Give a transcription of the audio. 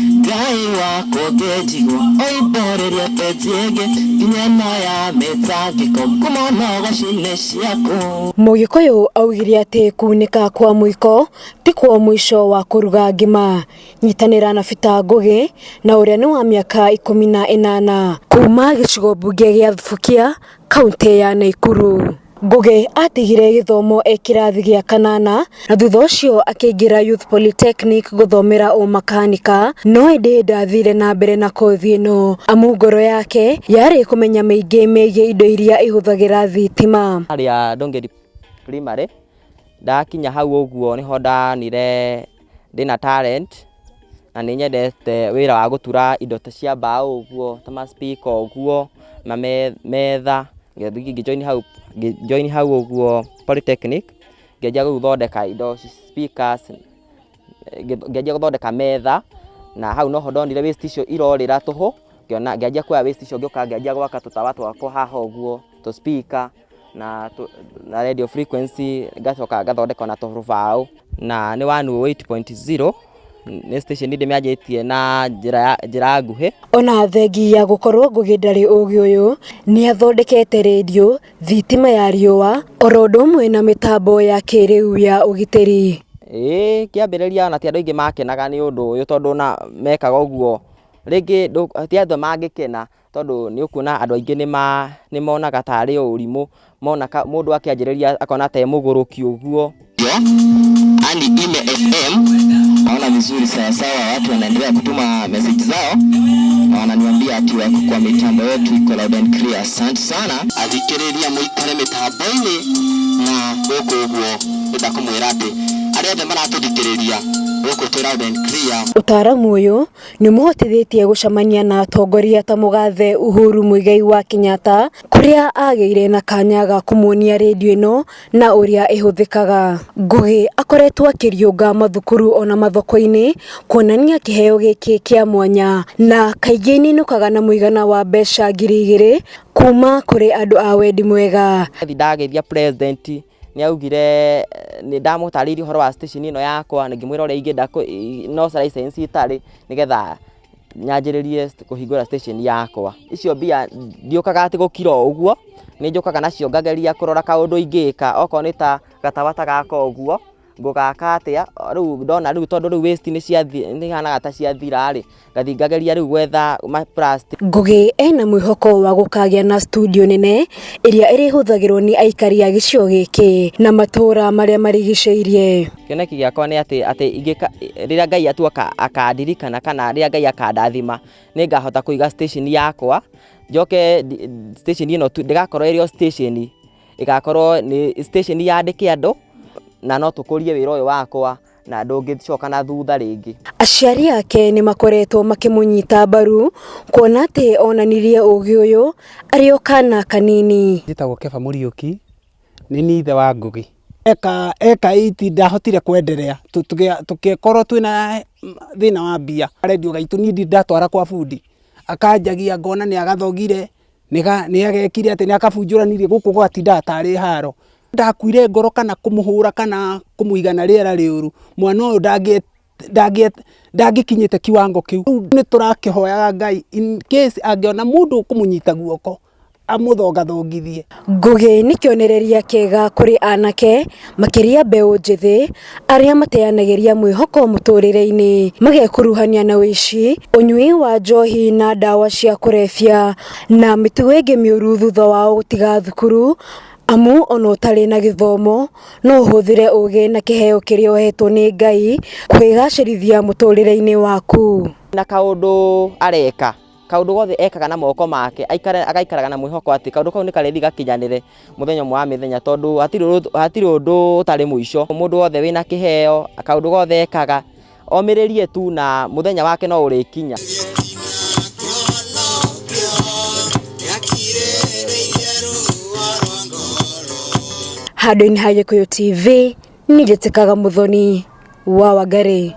Ngai wakwa ngĩnjigua ũimborĩrie penji ĩngĩ nginya ĩno ya mĩtangĩko ngumo na ũgoci-inĩ ciaku. Mũgĩkũyũ augire atĩ kunĩka kwa mũiko ti kuo mũico wa kũruga ngima. Nyitanĩra na Peter Ngũgĩ na ũrĩa nĩ wa mĩaka 18 kuma gĩcigo mbunge gĩa Thubukia kaũntĩ ya Naikuru. Ngũgĩ atigire gĩthomo e kĩrathi gĩa kanana na thutha ũcio akĩingĩra Youth Polytechnic gũthomera ũmakanika, no ĩndĩ ndathire na mbere na kothi ĩno amu ngoro yake yarĩ kũmenya mĩingĩ megiĩ indo iria ihũthagĩra thitima. Harĩa Ndũngĩri Primary, ndakinya hau ũguo nĩho ndanire ndĩna talent na nĩ nyendete wĩra wa gũtura indo ta cia mbaũ ũguo, ta ma speaker ũguo, na metha, ngĩ join hau ũguo Polytechnic, ngĩanjia gũthondeka indo speakers, ngĩanjia gũthondeka metha, na hau noho ndonire waste icio irorĩra tũhũ, ngĩona ngĩanjia kuoya waste icio ngĩũka ngĩanjia gwaka tũtawa twakwa haha ũguo, tũ speaker na radio frequency, ngacoka ngathondeka ona tũrũbaũ, na nĩ 108.0 nĩ station ndĩmĩanjĩtie na njĩra nguhĩ. Ona thengia ya gũkorwo Ngũgĩ ndarĩ ũgĩ ũyũ, nĩ athondekete rĩndiũ, thitima ya riũa, oro ũndũ ũmwe na mĩtambo ya kĩrĩu ya ũgitĩri. Ĩĩ kĩambĩrĩria ona ti andũ aingĩ makenaga nĩ ũndũ ũyũ, tondũ ona mekaga ũguo rĩngĩ ti andũ mangĩkena, tondũ nĩ ũkuona andũ aingĩ nĩ monaga tarĩ ũrimũ, mona mũndũ akĩanjĩrĩria akona ta e mũgũrũki ũguo. Ani Ime FM naona vizuri sawasawa, watu wanaendelea kutuma message zao na wananiambia ati wako kwa mitambo yetu iko loud and clear. Asante sana athikĩrĩria, mũikare mĩtambo-inĩ na gũkũ ũguo ndĩrenda kũmwĩra atĩ arĩa othe maratũthikĩrĩria gũkũ twĩ loud and clear. Ũtaaramu ũyũ nĩ ũmũhotithĩtie gũcemania na atongoria ta mũgathe Uhuru Muigai wa Kenyatta, kũrĩa agĩire na kanya ga kũmuonia rĩndiũ ĩno na ũrĩa ĩhũthĩkaga. Ngũgĩ akoretwo akĩriũnga mathukuru ona mathoko-inĩ kuonania kĩheo gĩkĩ kĩa mwanya, na kaingĩ nĩinũkaga na mũigana wa mbeca 2000 kuma kũrĩ andũ a wendi mwega. Thi ndageithia president, nĩ augire nĩ ndamũtarĩirie ũhoro wa station ĩno yakwa na ngĩmwĩra ũrĩa ingĩenda no license itarĩ nĩgetha nyanjĩrĩrie kũhingũra station yakwa. Icio mbia ndiũkaga atĩ gũkira o ũguo, nĩ njũkaga nacio ngageria kũrora kaũndũ ingĩka, okorwo nĩ ta gatawa ta gaka ũguo ngũgaka atĩa. Rĩu ndona rĩu tondũ rĩu waste nĩ ihanaga ta ciathira rĩ, ngathiĩ ngageria rĩu gwetha ma plastic. Ngũgĩ ena mwĩhoko wa gũkagĩa na studio nene ĩrĩa ĩrĩhũthagĩrwo nĩ aikari a gĩcigo gĩkĩ na matũũra marĩa marigicĩirie. Kĩoneki gĩakwa nĩ atĩ ingĩka rĩrĩa Ngai atua akandirikana kana rĩrĩa Ngai akandathima, nĩ ngahota kũiga station yakwa, njoke station ĩno ndĩgakorwo ĩrĩ o station, ĩgakorwo nĩ station yandĩke andũ na no tũkũrie wĩra ũyũ wakwa na ndũngĩcoka na thutha rĩngĩ. Aciari ake nĩ makoretwo makĩmũnyita mbaru kuona atĩ onanirie ũgĩ ũyũ arĩ o kana kanini. Njĩtagwo Keba Mũriũki, nĩ niĩ ithe wa Ngũgĩ. Eka iti ndahotire kwenderea, tũgĩkorwo twĩna thĩna wa mbia. Redio gaitũ niĩ ndirĩ ndatwara kwa bundi, akanjagia ngona nĩ agathogire, nĩ agekire atĩ nĩ akabunjũranirie gũkũ gwatindaga tarĩ haro. Ndakuire ngoro kana kũmũhũra kana kũmũiga na rĩera rĩũru, mwana ũyũ ndangĩkinyĩte kiwango kĩu. Rĩu nĩ tũrakĩhoyaga Ngai in case angĩona mũndũ ũkũmũnyita guoko amũthongathongithie. Ngũgĩ nĩ kĩonereria kĩega kũrĩ anake makĩria mbeũ njĩthĩ arĩa mateanagĩria mwĩhoko mũtũrĩre-inĩ, magekuruhania na ũici, ũnyui wa njohi na ndawa cia kũrebia na mĩtugo ĩngĩ mĩũru thutha wao gũtiga thukuru, amu ona ũtarĩ na gĩthomo no ũhũthĩre ũgĩ na kĩheo kĩrĩa ũhetwo nĩ Ngai kwĩgacĩrithia mũtũrĩre-inĩ waku. Na kaũndũ areka, kaũndũ gothe ekaga na moko make, aikare agaikaraga na mwĩhoko atĩ kaũndũ kau nĩ karĩthiĩ gakinyanĩre mũthenya ũmwe wa mĩthenya, tondũ hatirĩ ũndũ ũtarĩ mũico. Mũndũ wothe wĩna kĩheo, kaũndũ gothe ekaga, omĩrĩrie tu na mũthenya wake no ũrĩkinya. Handũ-inĩ ha Gĩkũyũ TV, niĩ njĩtĩkaga Mũthoni wa Wangari.